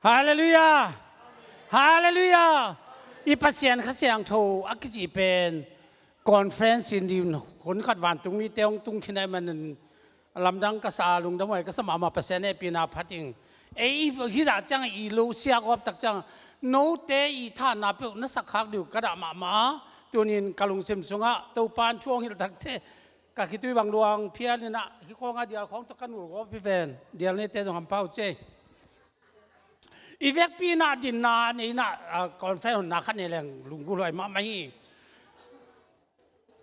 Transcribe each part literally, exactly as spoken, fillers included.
Halleluiah. Halleluiah. I Pasian Kha Siangtho a kici pen conference in ding hun khat vantungmite hong tung khin ahih manin lamdang ka sa, lungdam huai ka sa mahmah. Pasian hehpihna phat ing. Ei i hih dah ciang i lo siak awp tak ciang note i thanna peuh na sak khak ding uh ka dah mahmah a, tunin ka lungsim sungah Topan thu hong hilh takte ka khitui bang luang phial inah hih khawngah dial khawng tawh ka nul gawp hi ven. Dial neite zong hampha uh ciai. I vekpi inah dinna nei inah, ah, conference honna khat nei leng lunggulh huai mahmah hi.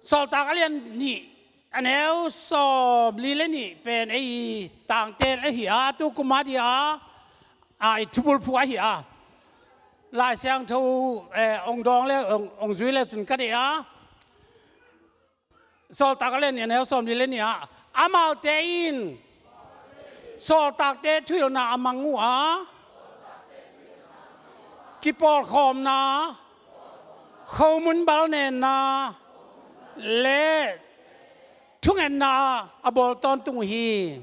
Sawltak a lian nih a neu sawm li le nih pen ei tangtel ahi a, tu kum a dia a, i thubulphuh ahi a. Lai Siangtho, eh, ong dawng le ong, ong zui le cun ka deih a. Sawltak a lian nih a neu sawm li le nih ah amaute in sawltakte thuhilhna a mang uh a, kipawlkhawmna, khomun balnenna le thungetna a bawl tawntung uh hi.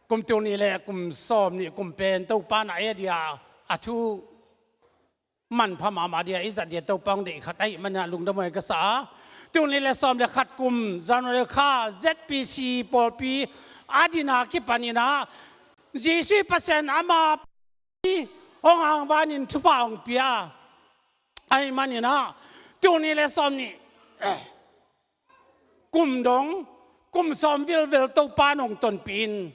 Kum tul nih le kum sawm nih kum pen Topa na ei a dia a thu manpha mahmah dia i zat dia Topa hong deih khat ahih manin ah lungdam huai ka sa a. Tul nih le sawm le khat kum January kha Z P C pawlpi a dina kipan inah Jesuh i Pasian ama hong hangvanin thupha hong pia ahih manin ah tul nih le sawm nih, eh, kum dong, kum sawm vilvel Topa in hong tonpih in,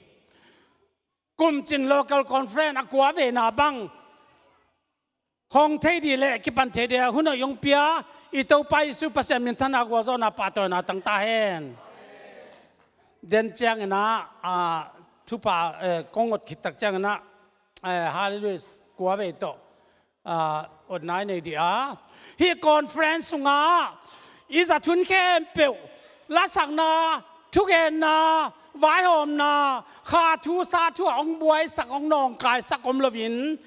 kum cin local conference a kua veina bang hong thei dih le kipan thei dih a hun hoih hong pia i Topa Jesuh Pasian minthanna gualzawhna pahtawina tang ta hen. Den ciangin ah, ah, thupha, eh, kong ot khit tak ciangin ah, eh, Hallelujah kua vei tawh, ah, ot nai nei dih a. Hih conference sungah i zat hun khempeuh lasakna, thugenna, vaihawmna, kha thu sa thu a hong buaisak, hong nawngkaisak om loin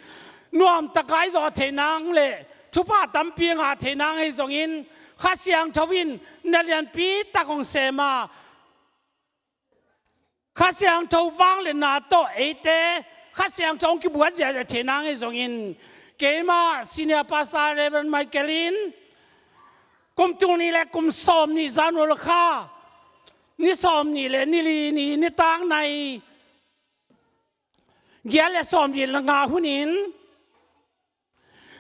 nuamtaka i zawh theih nang le thupha tampi ngah theih nang ahi zongin Kha Siangtho in na lianpi tak hong sem a, Kha Siangtho vangliatna tawh eite Kha Siangtho hong kibuat ziahziah theih nang ahi zongin keimah Senior Pastor Reverend Michael in kum tul nih le kum sawm nih January kha ni sawm nih le ni li ni nitak nai giat le sawm nih le nga hunin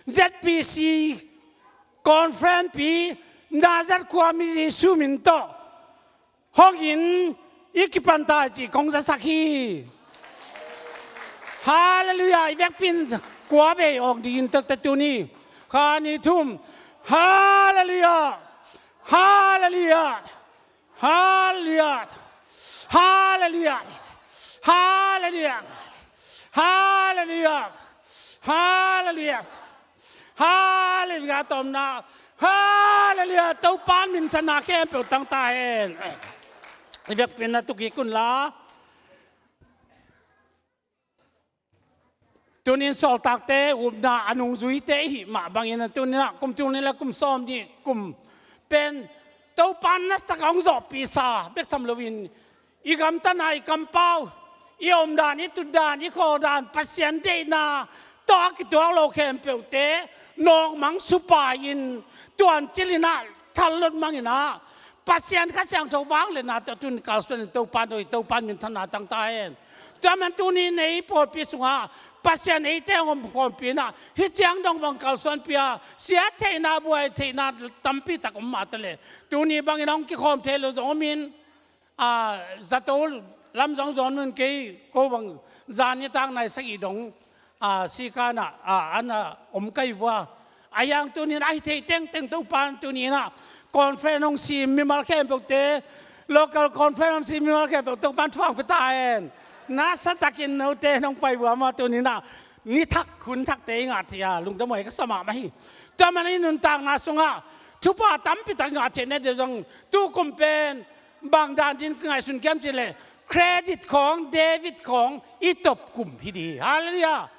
Z P C conference pi Nazareth khuami Jesuh min tawh hong in i kipan ta cih kong zasak hi. Hallelujah. I vekpi in kua vei awng dingin takte tuni kha ni thum. Hallelujah. Hallelujah. Hallelujah. Hallelujah. Hallelujah. Hallelujah. Hallelujah. Hallelujah. Tawmna. Hallelujah. Topa in minthanna khempeuh tang ta hen. I vekpi in na tuk kik un la. Tunin sawltakte upna a nungzuite i hih mah bangin a tunin ah kum tul nih le kum sawm nih kum pen Topa in nasatak a hong zawhpihsa bek tham loin i gamtatna, i kampau, i omdan, i tutdan, i khawldan, Pasian deihna tawh a kituak lo khempeuhte nawkmang supai-in tuancil in ah thallot mang in ah Pasian Kha Siangtho vangliatna tawh tun kalsuan in Topa in, Topa in minthanna tang ta hen. Tua man tuni nei pawlpi sungah Pasian eite hong omkhawmpih in ah hih ciang dong bang kalsuanpih a, siat theihna, buai theihna tampi tak om mah ta leh tuni bangin hong kikhawm thei lo zong om in, a, zato lam zong zawn un kei ko bang zan nitak nai sagih dong, a, sikan ah, a, an a om kai vua. A yang tunin a hi thei tengteng Topa in tunin ah conference hong sim mimal khempeuhte, local conference hong sim mimal khempeuh Topa in thupha hong pia ta hen. Nasatakin note hong pai vua mah tunin ah ni thak hun thakte i ngah thei a lungdam huai ka sa mahmah hi. Tua man i nuntakna sungah thupha tampi tak i ngah thei na deuh zong tu kum pen bang dan din ngaihsun kiam cih leh credit khawng, David khawng i top kum hi dih hi. Hallelujah.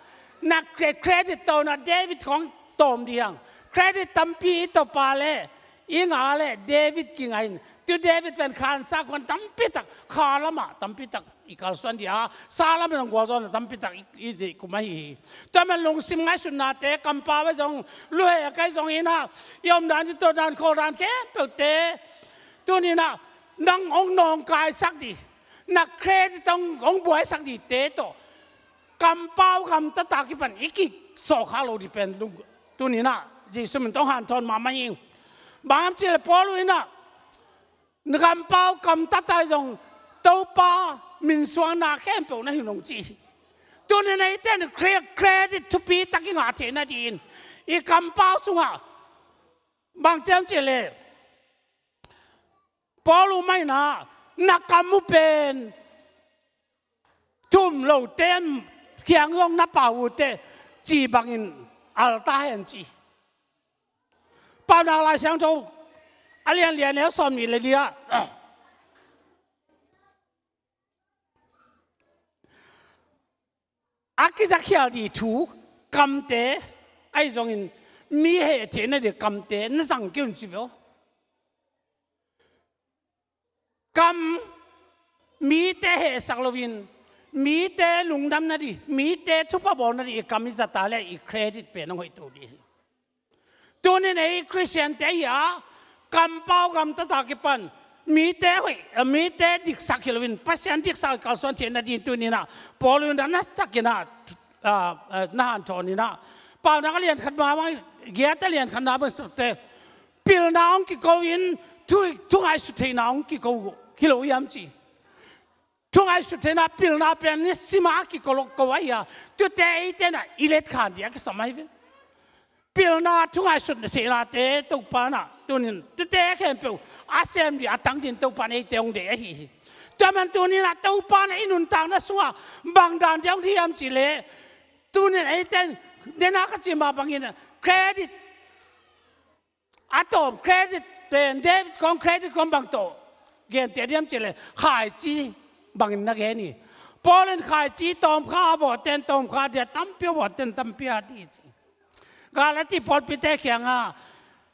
Na cre-, credit tawh na David khawng tawm dih hang. Credit tampi i top a leh i ngah leh David kingah in tu David pen khansa khuan tampi tak kha lamah tampi tak kalsuan dih a, sa lam in hong gualzawhna tampi tak i, i deih kum ahi hi. Tua man lungsim ngaihsutnate, kampau ahi zong, luhek ahi zong in ah, i omdan, i tawhdan, khawldan khempeuhte, tuni in ah nang hong nawngkaisak dih, na credit hong, hong buaisak dihte tawh kampau gamtat a kipan i kisawhkhak loh dih pen lung, tuni in ah Jesu min tawh hanthawn mahmah ing. Bang hiam cih leh Paul in ah, na kampau gamtat a zong Topa min suangna khempeuh na hi un hong ci hi. Tuni in ah eite in cre-, credit thupi tak i ngah theihna dih in, i kampau sungah bang ci hiam cih leh, Paul uh mah in ah, na kam uh pen thum lote khiang zong na pau uh teh, ci bangin al ta hen ci. Paunak Lai Siangtho a lian li, a neu sawmnih le li ah, a kizakhial dih thu, kamte ahi zongin, mi heh theihna dih kamte na zang kei un ci ve aw. Kam, mite hehsak loin, mite lungdam nadih, mite thupha bawl nadih i kam i zat a leh i credit pen hong hoih to dih hi. Tuni in ei Khristiante hi a, kampau gamtat a kipan mite hoih, mite diksak hi loin Pasian diksak i kalsuan theihna dih in tuni in ah Paul in a nasatakin ah, ah, ah, na hanthawn in ah, Paunak a lian khat ma bang, giat a lian khat na bang sawmte, pilna hong kiko in thu, thu ngaihsut theihna hong kiko hi lo hiam ci. Thu ngaihsut theihna, pilna pen nisim a kiko lo ko ahi a, tuate eite in ah i letkhan dih a kisam ahi ve. Pilna, thu ngaihsut theihnate Topa in ah tuni in tuate khempeuh a sem dih, a tang dih in Topa in eite hong deih ahi hi. Tua man tuni in ah Topa in ah i nuntakna sungah bang dan dih hong deih hiam cih leh, tuni in eite in, den a ka cih mah bangin credit a tawm, credit pen, David kong credit kong bang tawh genteh dih hiam cih leh, khaici bangin na gen hi. Paul in khaici tawmkha a vawhte in tawmkha dih a, tampi a vawhte in tampi a dih ci. Galati pawlpite kiangah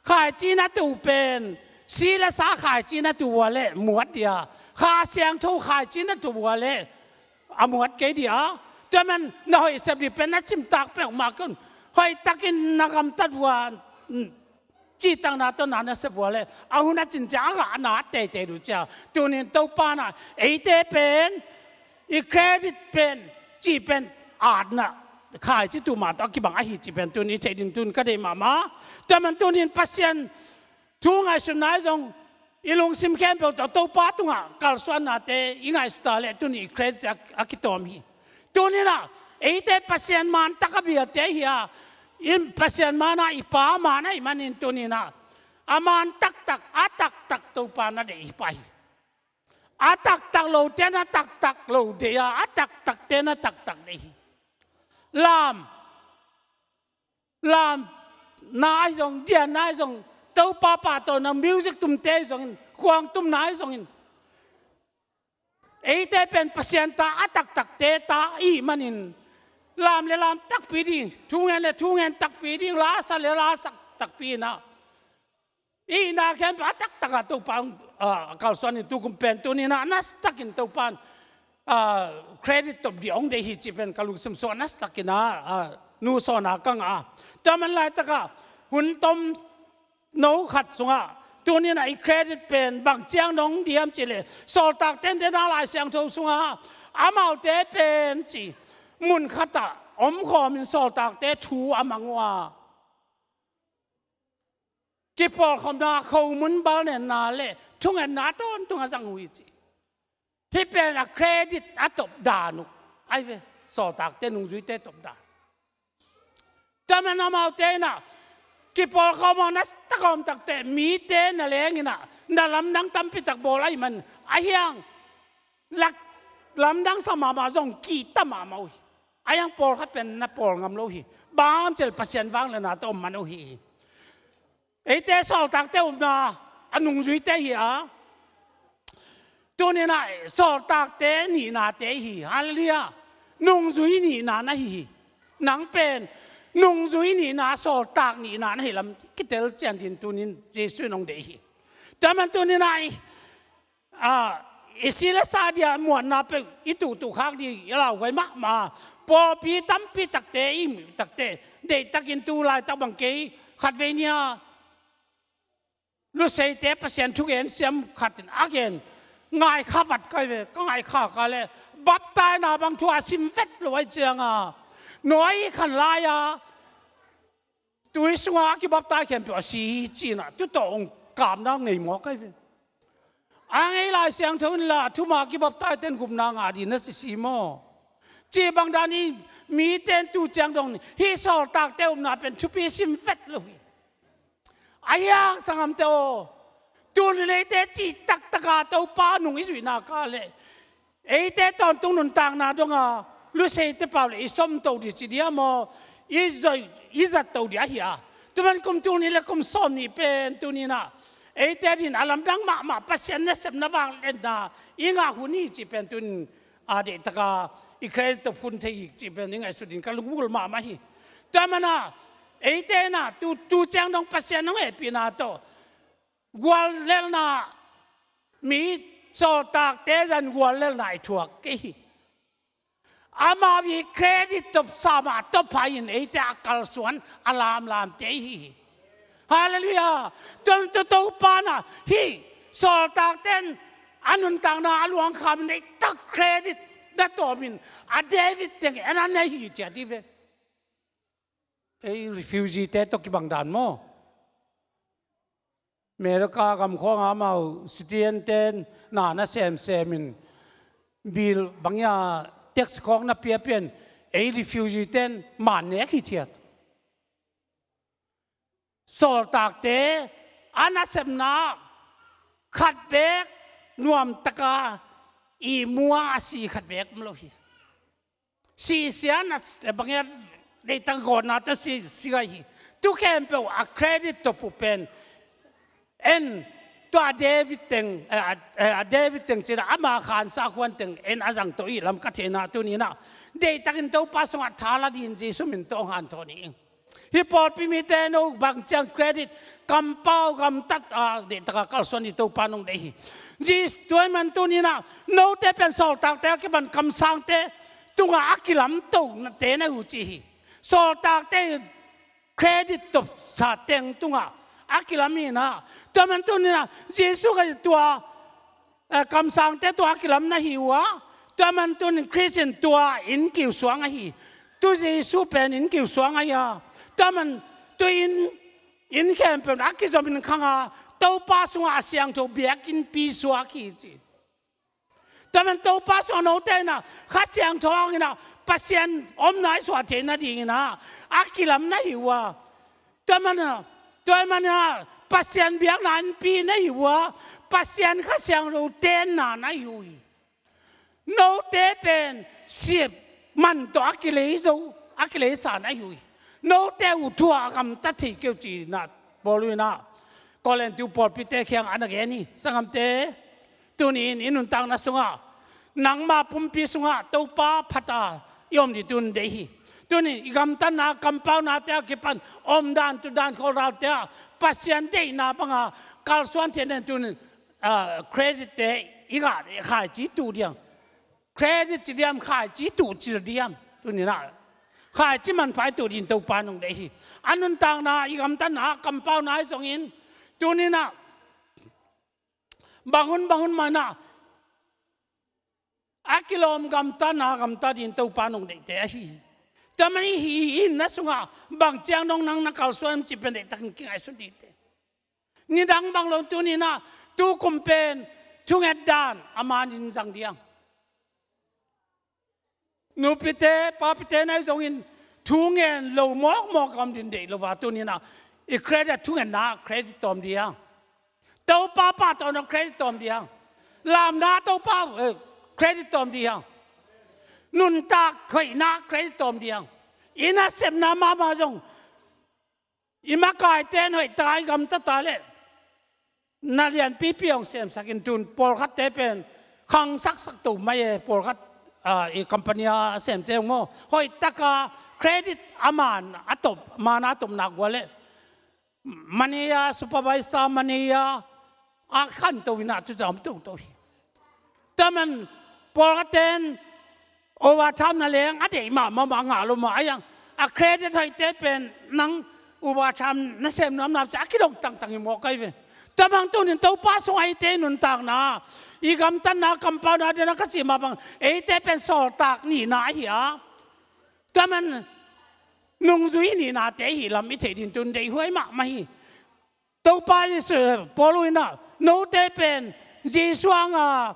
khaici na tuh pen, si le sa khaici na tuh uh a leh muat dih a, Kha Siangtho khaici na tuh uh a leh a muat kei dih a. Tua man na hoih sep dih pen na cimtak peuhmah kei un. Hoihtakin na gamtat uh a, mm, cihtakna tawh na na sep uh a leh a hun a cin ciang a gahna a teitei uh ci a. Tuni in Topa in ah eite pen i credit pen, cih pen, atna, khaici tuh mah tawh a kibang ahi cih pen tuni i theih ding tuni in ka deih mahmah. Tua man tuni in Pasian thu ngaihsutna ahi zong, i lungsim khempeuh tawh Topa tungah kalsuannate i ngaihsut a leh tuni i credit a, a kitawm hi. Tuni in ah eite Pasian man tak a biate hi a, i Pasian man a i Pa man ahih manin tuni in ah a man taktak, a taktak Topa na deih hi pah hi. A taktak lote in a taktak lo deih a, a taktakte in a taktak deih hi. Lam, lamna ahi zong, dianna ahi zong, Topa pahtawina, music tumte ahi zongin, khuang tumna ahi zongin, eite pen Pasian ta, a taktakte ta i hih manin, lam le lam takpi ding, thu ngen le thu ngen takpi ding, la sa le la sa takpi in ah, i hihna khempeuh a taktak a Topa hong, ah, kalsuan in, tukum pen tuni in ah a nasatakin Topa in, ah, credit tawp dih hong deih hi cih pen ka lungsim sungah a nasatakin ah, ah, nusawnna ka ngah a. Tua man laitak ah hun tomno khat sungah tuni in ah i credit pen bang ciang dong dih hiam cih leh, Sawltakte in den a Lai Siangtho sungah amaute pen ci, mun khat ah omkhawm in sawltakte thu a mang uh a, kipawlkhopna khomun balnenna le thungetna a tawntung a zang uh hi ci. Hih pen a credit a tawp dan uh ahi ve, sawltakte nungzuite tawp dan. Tua man amaute in ah kipawlkhawm a, na tak a om tak teh mite na leng in ah na lamdang tampi tak bawl ahih man, a hiang lak lamdang sa mahmah zong kihta mahmah uh hi. A hiang pawlkhat pen na pawl ngam lo hi. Bang hiam cih leh Pasian vangliatna tawh om man uh hi. Eite sawltakte upna a nungzuite hi a, tuni in ah sawltakte nihnate hi. Halleluiah. Nungzui nihna na hi hi. Nang pen nungzui nihna, sawltak nihna na hi lam kitel cian ding tuni in Jesu in hong deih hi. Tua man tuni in ah i, a, i si le sa dia muanna peuh i tuhtuh khak ding i lauhuai mahmah. Pawlpi tampi takte i mui takte deihtakin tu laitak bang kei khatvei nia Luseite Pasian thugen siam khat in a gen, ngaikha vat kai ve, ka ngaikha ka le baptaina bang thu a sim vet lo ai cianga, Noah i khan lai-a tui sunga a kibaptai khempeuh a si hi cinah tu tawh hong kamna ngei maw kai ve. A ngei Lai Siangtho in la thuma kibaptai ten gupna ngah ding na sisi maw? Ci bang dan in mite in tu ciang dong hih sawltakte upna pen thupi sim vet lo hi. A hiang sanggamte aw, tuni in eite cih taktaka Topa nung i zuihna ka le eite tawntung nuntakna donga Luseite pau le i somto dih ci dia maw? I zoi i zatto dih ahi a. Tuman kum tul nih le kum sawm nih pen tuni inah eite din a lamdang mahmah Pasian nasepna vangliatna i ngah hun hi cih pen tuni a deihtaka i credit tawh phun thei hi cih pen i ngaihsut din ka lunggulh mahmah hi. Tua mana eite inah tu, tu ciang dong Pasian hong hehpihna tawh guallelhna, mi sawltakte zan guallelhna i thuak kei hi. Amau i credit tawh sama tawh pha in eite a kalsuan a lamlamte i hi hi. Halleluiah. Tuan tu Topa na hih sawltakte in a nuntakna a luangkham in ei tak credit na tawmin a David teng en a nei hi ciat hi ve. Ei refugee te tawh kibang dan maw? America gam khawng amau citizen ten na na semsem in bill bang ia tax khawng na piapia in ei refugee ten man nek hi thiat. Sawltakte a nasepna khat beek nuamtaka i mua a si khat beek om lo hi. Sisia na bangin deihtak gawtna tawh si, si gai hi. Tu khempeuh a credit tawh pupen en tua David teng, eh, a, eh, a David teng cina ama khansa khuan teng en a zang tawh i lam ka theihna tuni inah deihtakin Topa sungah thala din Jesu min tawh hong hanthawn hi ing. Hih pawlpi mite no bang ciang credit, kampau gamtat a deihtaka kalsuan i Topa nong deih hi. Jesu tua man tuni inah note pen sawltakte a kipan kamsangte tungah a kilamto nate na uh ci hi. Sawltakte credit tawh sa teng tungah a kilam hi inah tua man tuni inah Jesu ka tua eh, kamsangte tua a kilam na hi uh a, tua man tunin Christian tua inn kiu suang ahi. Tu Jesu pen inn kiu suang ahi a, tua man tu inn, inn khempeuh a kizom in khang a, Topa sungah a siangtho biakinnpi suak hi ci. Tua man Topa sungah note inah Kha Siangtho hang inah Pasian omna i suah theih nading inah a kilam na hi uh a, tua mana, tua mana Pasian biakna innpi na hi uh a, Pasian Kha Siangtho tenna na hi uh hi. Note pen sip man tawh a kilei zo, a kileisa na hi uh hi. Note uh thu a gamta thei kei uh ci inah Paul inah Korintu pawlpite kiang a na gen hi. Sanggamte, tuni in i nuntakna sungah nangma pumpi sungah Topa phat a i om ding tun deih hi. Tuni i gamtatna kampaunate a kipan omdan tutdan khawlralte ah Pasian deihna banga kalsuan theih nen tuni, ah, credit te i gah khaici tuh diam. Credit ci diam, khaici tuh ci diam. Tuni inah khaici manpha i tuh din Topa nong deih hi. A nuntakna i gamtatna kampauna i zongin tuni inah bang hun bang hun mah inah a kilawm gamtatna gamta din Topa nong deihte ahi hi. Tua man i hi, i hinna sungah bang ciang dong nang na kalsuan cih pen deihtakin kingaihsun dingte. Nidang bang lo tuni inah tu kum pen thunget dan a manin zang diam. Nupite papite na i zongin thu ngen lo mawkmawk a om din deih lo a, tuni inah i credit, thungetna credit tawm diam. Topa pahtawina credit tawm diam. Lamna Topa, eh, credit tawm diam. Nuntak hoihna credit tawm diam. I nasepna mahmah zong i makaite in hoihtaka i gamtata le na lianpipi hong semsakin tun pawlkhatte pen khangsaksak to mai e, pawlkhat, ah, i company a semte hong maw hoihtaka credit a man a top, man a topna gual le manager, supervisor, manager a khanto inah tu zam toto hi. Tua man pawlkhatte in overtime na leng a deih mahmah, mah ngah lo mah a hiang. A credit hoihte pen nang overtime na sem nuam na ci a kidong tangtang hi mawk ahi ve. Tua bang tunin Topa sungah eite i nuntakna, i gamtatna, kampauna dena ka cih mah bang eite pen sawltak nihna ahi a. Tua man nungzui nihnate hi lam i theih ding tun deihhuai mahmah hi. Topa Jesu, Paul in ah, note pen Jesu anga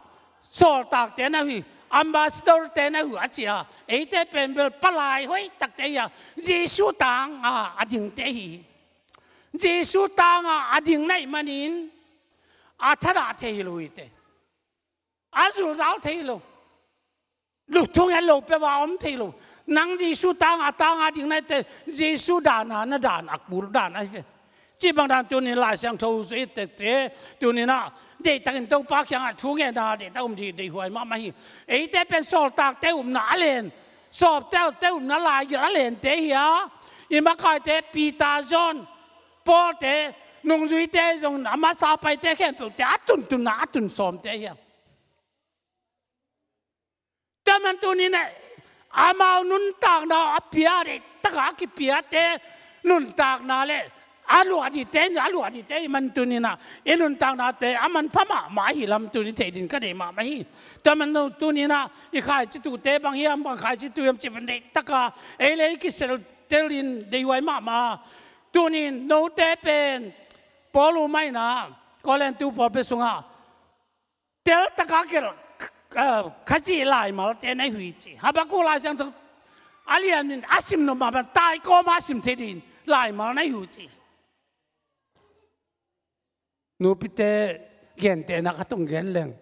sawltakte na hi, ambassador-te na hi a ci a, eite pen bel palai hoih takte hi a, Jesu tanga a dingte hi. Jesu tanga a ding na hih manin a thadah thei hi lo hi te. A zulzal thei lo. Lu thungen lo peuh a om thei lo. Nang Jesu tanga, tanga ding na hih teh, Jesu dana na dan a kul dan ahi ve. Cih bang dan tunin Lai Siangtho zui tete, tunin ah deihtakin Topa kiangah thu ngenna deihtak um ding deihhuai mahmah hi. Eite pen sawltakte upna a len, sawltakte upna laigil a lente hi a. I makaite Peter, John, Paul-te, nungzuite zong a masa paite khempeuhte a tuntunna a tun sawmte hi a. Tua man tunin ah amau nuntakna a pia, deihtaka a kipiate nuntakna le a luah dingte, a luah dingte i man tunin ah i nuntaknate a manpha mahmah ahi lam tunin thei ding ka deih mahmah hi. Tua man tunin ah i khaici tuhte bang hiam, bang khaici tuh hiam cih pen deihtaka ei le ei kiseltelin deihhuai mahmah. Tunin note pen Paul uh mah in ah Korin tu pawlpi sungah teltaka gelh, eh, Khazih laimalte na hi uh hi ci. Habakkuk Lai Siangtho a lian in a sim nop mah bang tai kawma a sim thei ding laimal na hi uh ci. Nupite gentehna khat hong gen leng,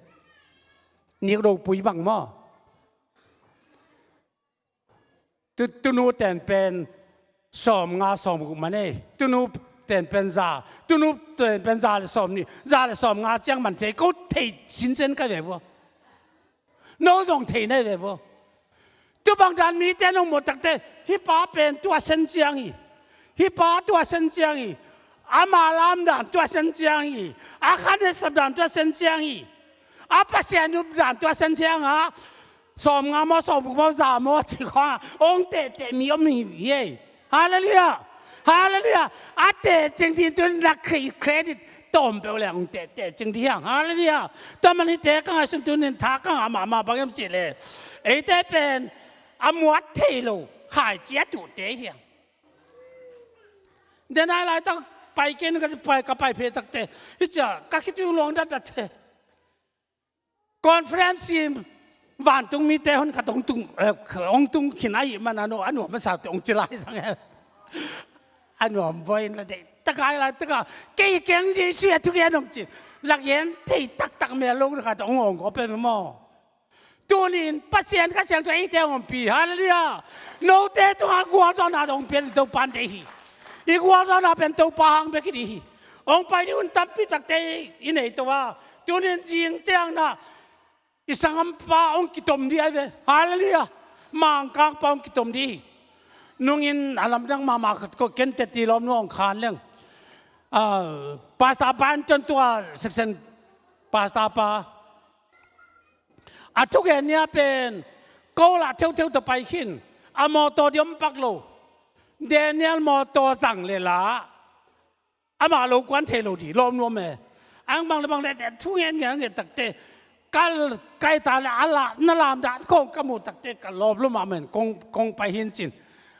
nik ropui bang maw? Tu, tunu ten pen sawmnga sawmguk man ei. Tunu ten pen za. Tunu ten pen za le sawmnih, za le sawmnga ciang man thei, ko thei cincin ka ve vua. No zong thei na hi ve vua. Tu bang dan mite nong muh takte, hih pa pen tua sen ciang hi. Hih pa tua sen ciang hi. Ama lam dan tua sen ciang hi. A khan hesap dan tua sen ciang hi. A Pasian up dan tua sen ciang a. Sawmnga maw, sawmguk maw, za maw, ci khawng a hong tehteh mi om hi, hi ei. Halleluiah. Halleluiah. A tehcing ding tun na cre-, credit tawm peuh le hong tehtehcing ding hiang. Halleluiah. Tua man hihte ka ngaihsun tunin tha ka ngah mahmah bang hiam cih leh, eite pen a muat thei lo khaici a tuhte hiang. Denai laitak pai ken ka pai, ka pai phei takte, hih cia ka khitui luang datdatte. Conference hi vantung mite hon khat hong tung, eh, hong tung khin ahih man a nuam, a nuam a saute hong ci lai sang e. A nuam buai in la deihtaka, laitaka kei keng Jesu a thugen hong ci. Lagen thei taktak mel lo khat hong awng ko pe maw? Tunin Pasian Kha Siangtho eite hong ompih. Halleluiah. Note tungah gualzawhna hong pia ding Topa in deih hi. I gualzawhna pen Topa hang bek hi ding hi. Hong pai ding hun tampi takte i nei to a. Tunin zing tiang na i sanggampa hong kitom ding ahi ve. Halleluiah. Mangkangpa hong kitom ding hi. Nungin a lamdang mahmah khat ko ken teti lawmnu hong khan leng. Ah, Pastor Banton tua section pastor pa. A thugen nia pen ko lah theutheu tawh pai khin. A mawtaw diam pak lo. Daniel mawtaw zang le la. Amah lo kuan thei lo ding lawmnu om e. Ang bang le bang le te thu ngen ngen ngen takte. Ka, ka hita le a la, na lamdang khawng ka muh takte ka lawp lo mahmah in kong, kong pai hi in cin.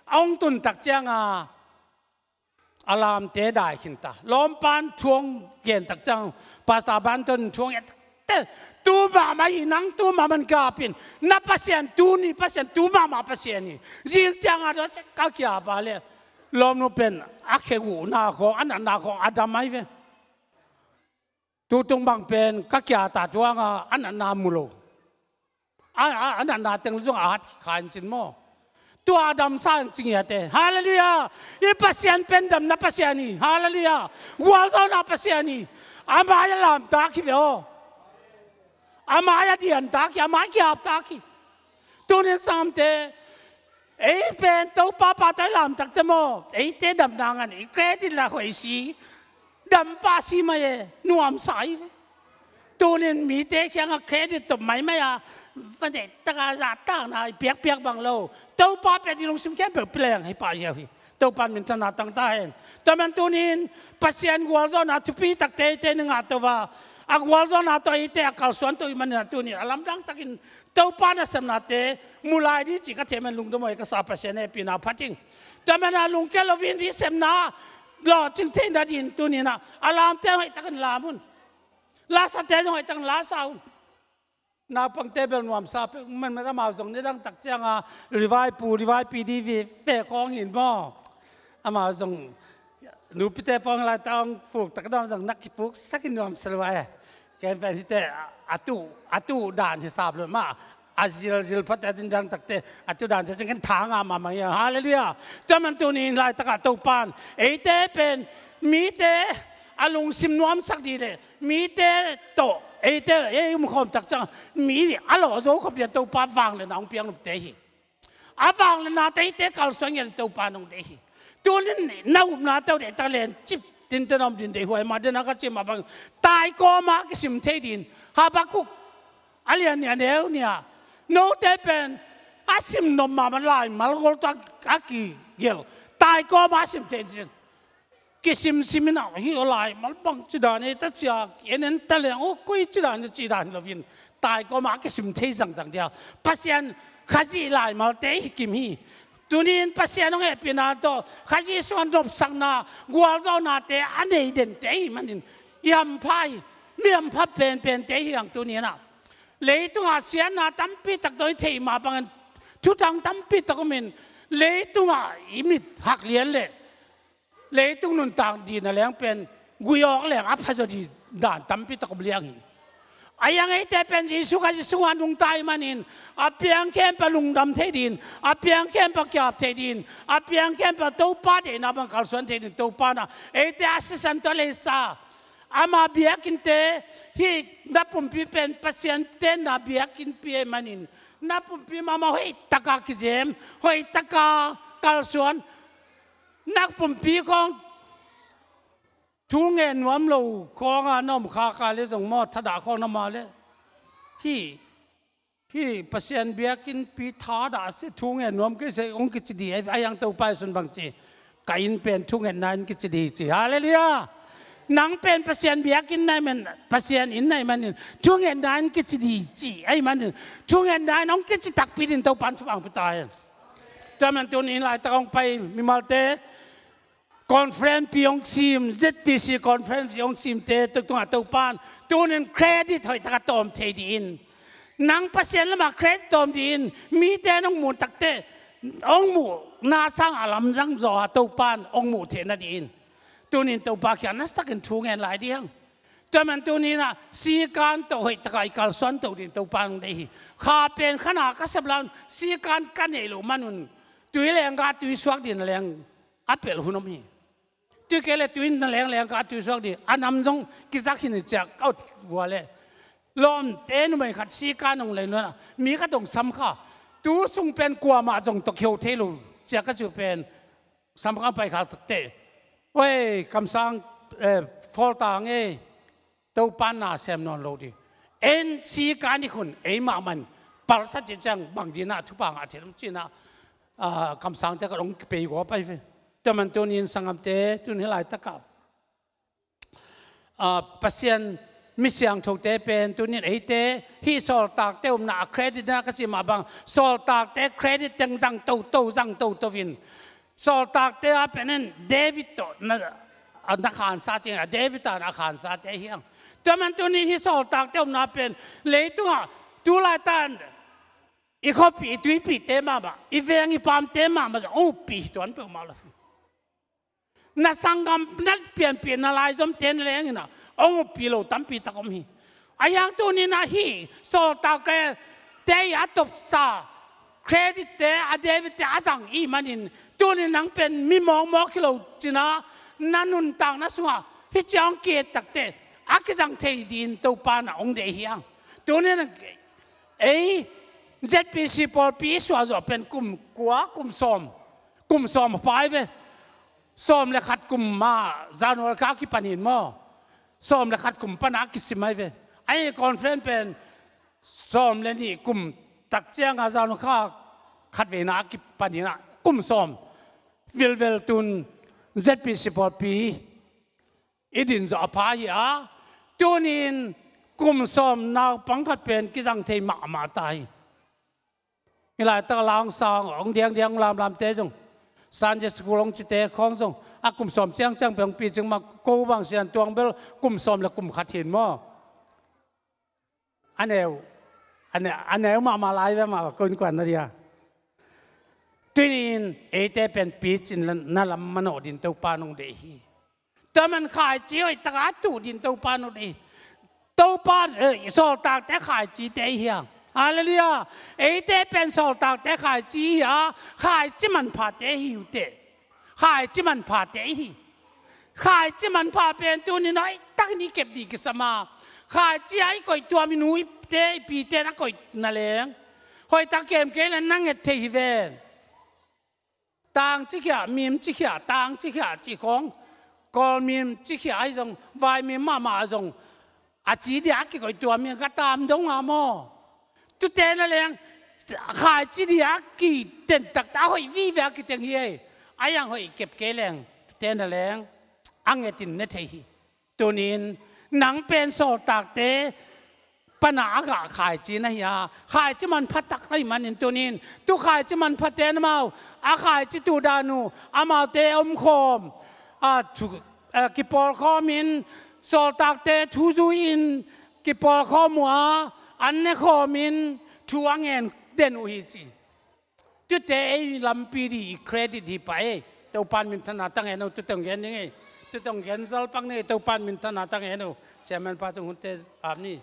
A hong tun tak ciang a, a lamte dai khin ta. Lawmpan thu hong gen tak ciang, Pastor Banton thu hong gen tak te, tu mahmah hi, nang tu mahmah in gap in. Na Pasian tuni Pasian, tu mahmah Pasian hi. Zing ciang a dawh cek ka kia pa le lawmnu pen a khe uh na khawng, a natna khawng a dam ahi ve. Tutung bang pen ka kia ta tuang a, a natna mu lo. A, a, a natna teng zong a hat kha in cin maw? Tua a damsa in cing hi a te. Halleluiah. I Pasian pen damna Pasian hi. Halleluiah. Gualzawhna Pasian hi. Amah a lamtak hi ve aw. Amah a diantak hi. Amah a kiaptak hi. Tunin sanggamte, ei pen Topa pa tawh i lamtakte maw, eite damna ngan i credit la hoih si. Dam pah si mai e, nuamsa hi ve. Tunin mite kiangah credit tawh maimai a, va deih taka zahtakna i piakpiak bang lo. Topa pen i lungsim khempeuh pia leng hi pah ziau hi. Topa in minthanna tang ta hen. Tua man tunin Pasian gualzawhna thupi takte eite i ngah to a, a gualzawhna tawh eite a kalsuan to i manin a tunin a lamdang takin Topa nasepnate mu lai ding cih ka thei man lungdam aw, ka sa Pasian hehpihna phat ing. Tua man a lungkia loin i sepna lawhcing theihna dingin tunin a, a lamte hoih takin lam un. Lasate zong hoih takin lasa un. Naupangte bel nuamsa peuh man, man amau zong nidang tak cianga revai pu, revai pi di ve, ve khawng hin maw. Amau zong nupite pawng lai tawng puk tak dam zong nak kipuk sakin nuamsa lua e. Ken pen hite a tu, a tu dan hisap lo mah. A zilzil phate din dang takte a tu dan te cing ken thanga mahmah ia. Halleluiah. Tua man tunin laitakah Topan eite pen mite a lungsim nuamsak dih le mite tawh eite ei umkhawm tak ciang mi a lawh zo khop dia Topa vangliatna hong piang nopte hi. A vangliatna te eite kalsuan ngiat Topa nong deih hi. Tunin na upna tawh deih tak len cip tinte na om din deih huai mah dena ka cim a bang tai kawma kisim thei din Habakuk a lian nia neu nia. Note pen a sim nop mahmah laimal gol tawh a kigelh tai kawma a sim thei din. Kisimsim in a hi aw laimal bang ci dan e ta cia en en ta leng aw koi ci dan e ci dan loin tai kawma a kisim thei zangzang dia. Pasian Khazih laimalte hi kim hi. Tunin Pasian hong hehpihna tawh Khazih suan nopsakna gualzawhnate a nei dente hi manin i hampha hi. Mi hampha penpente hi ang tunin ah. Leitungah siatna tampi tak tawh i theih mah bangin thuthang tampi tak umin leitungah i mit hak lian le leitung nuntak dihna leng pen gui awk leng a phazaw dih dan tampi tak om liang hi. A iang eite pen Jesu Khazih sungah nungta i manin a piang khempeuh lungdam thei din, a piang khempeuh kiap thei din, a piang khempeuh Topa deihna bang kalsuan thei din Topa na eite a sisan tawh leisa. Ama biakinnte hih na pumpi pen Pasian tenna biakinnpi ei manin na pumpi mahmah hoih taka kizem, hoih taka kalsuan. Na pumpi khawng thu ngen nuam lo khawnga na om khaka le zong maw thadah khawng na ma le hih hih Pasian biakinnpi thadah si thu ngen nuam kei se hong kici dih a iang Topa i sun bang ci. Ka inn pen thungetna in kici dih ci. Halleluiah. Nang pen Pasian biakinn na i man, Pasian inn na i manin thungetna in kici dih ci a i manin thungetna in hong kici takpi din Topan thupang pita hen. Tua man tunin laitak hong pai mimalte conference pi hong sim, Z P C conference pi hong simte tuk tungah Topan tunin credit hoih taka tawm thei dih in. Nang Pasian lamah credit tawm dih in mite nong muh takte hong muhna sang a lamzang zaw a Topan hong muh theihna dih in. Tunin Topa kiang nasatak in thu ngen lai dih hang. Tua man tunin ah sikan tawh hoih taka i kalsuan to din Topan hong deih hi. Kha pen khana ka sep laun sikan ka neih loh manun tui lengga tui suak din leng a pelh hun om hi. Tui kei le tui na lengleng ka tui suak dih a nam zong kizak hi ni ciak ka ut vua le lawmte numei khat sikan hong lei nuan a mi khat hong sam kha. Tu sung pen kuamah zong tawh kiho thei lo ciak ka ciu pen sam kha pai khak takte. Oi kamsang, eh, fawltang ei Topan na sem nawn lo dih. En sikan i khun ei mahmah in palsat ciang bang dinah thupha ngah thei dong cinah kamsangte ka dong kipei gua pai ve. Tua man tunin sangamte tun hi laitakah Pasian mi siangthote pen tunin eite hih sawltakte umna a credit na ka cih mah bang sawltakte credit teng zang toto zang toto in sawltakte a pen in David tawh na, na khansa cing a David a na khansate hiang. Tua man tunin hih sawltakte umna pen leitungah tulaitan i khuapih i tuipihte mahmah i veng i pamte mahmah zong hong uppih hi tuan peuhmah lo. Na sanggam na pianpih na laizomte na lengin ah hong uppih lo tampi tak om hi. A hiang tunin ah hih sawltakte i a topsa credit-te a David-te a zang i manin tunin nang pen mi mawkmawk hi lo cinah na nuntakna sungah hih ciang hong ki-et takte a kizang thei din Topa na hong deih hiang. Tunin ei Z P C pawlpi i suahzawh pen kum kua kum sawm kum sawm a pai ve. Sawm le khat kum ma January kha kipan in maw sawm le khat kum pana a kisim ai ve. Ahi conference pen sawm le nih kum tak cianga zanu kha khat veina a kipan inah kum sawm vilvel tun Z P C pawlpi i din zawh a pha hi a, tunin kum sawm naupang khat pen kizang thei mahmah ta hi. Hi laitak la hong sang hong diangdiang lamlamte zong, Sunday school hong cite khawng zong a kum sawm ciangciang pen hong picing mah, ko bang sian tuang bel kum sawm le kum khat hin maw? A neu, a neu, a neu mahmah lai ve mah ko innkuan na dia. Tunin eite pen picin na lam manawh din Topa nong deih hi. Tua man khaici hoih taka a tuh din Topa nong deih hi. Topa, eh, sawltakte khaicite hi hang. Halleluiah. Eite pen sawltakte khaici hi a, khaici manphate hi uh teh. Khaici manphate hi. Khaici manpha pen tunin hoihtakin i kep dih kisam a, khaici a i koih tua mi nu i te i pite na koih na leng hoihtak kem kei le na nget thei hi ven. Tangci khia, mimci khia, tangci khia ci khawng, Kawl mimci khia ahi zong, vai mim mahmah zong a ci dia a kikoih tua mi ka tam dong a maw? Tute na leng khaici dia kiten taktak a hoih vive a kiteng hi ei. A yang hoih kep kei leng tute na leng a ngetin ne thei hi. Tunin nang pen sawltakte pana a gah khaici na hi a, khaici manpha tak na hi manin tunin tu khaici manphate na mau a khaici tu dan uh amaute omkhawm a thu, eh, kipawlkhawmin sawltakte thu zui-in kipawlkhawm uh a, an nekhawmin thu a ngen den uh hi ci. Tute ei lampi dih i credit hi pah ei. Topan minthana tang en uh, tute hong gen ding ei. Tute hong gen zalpak ni ei, Topan minthana tang en uh. Chairman pa tung hunte ap ni.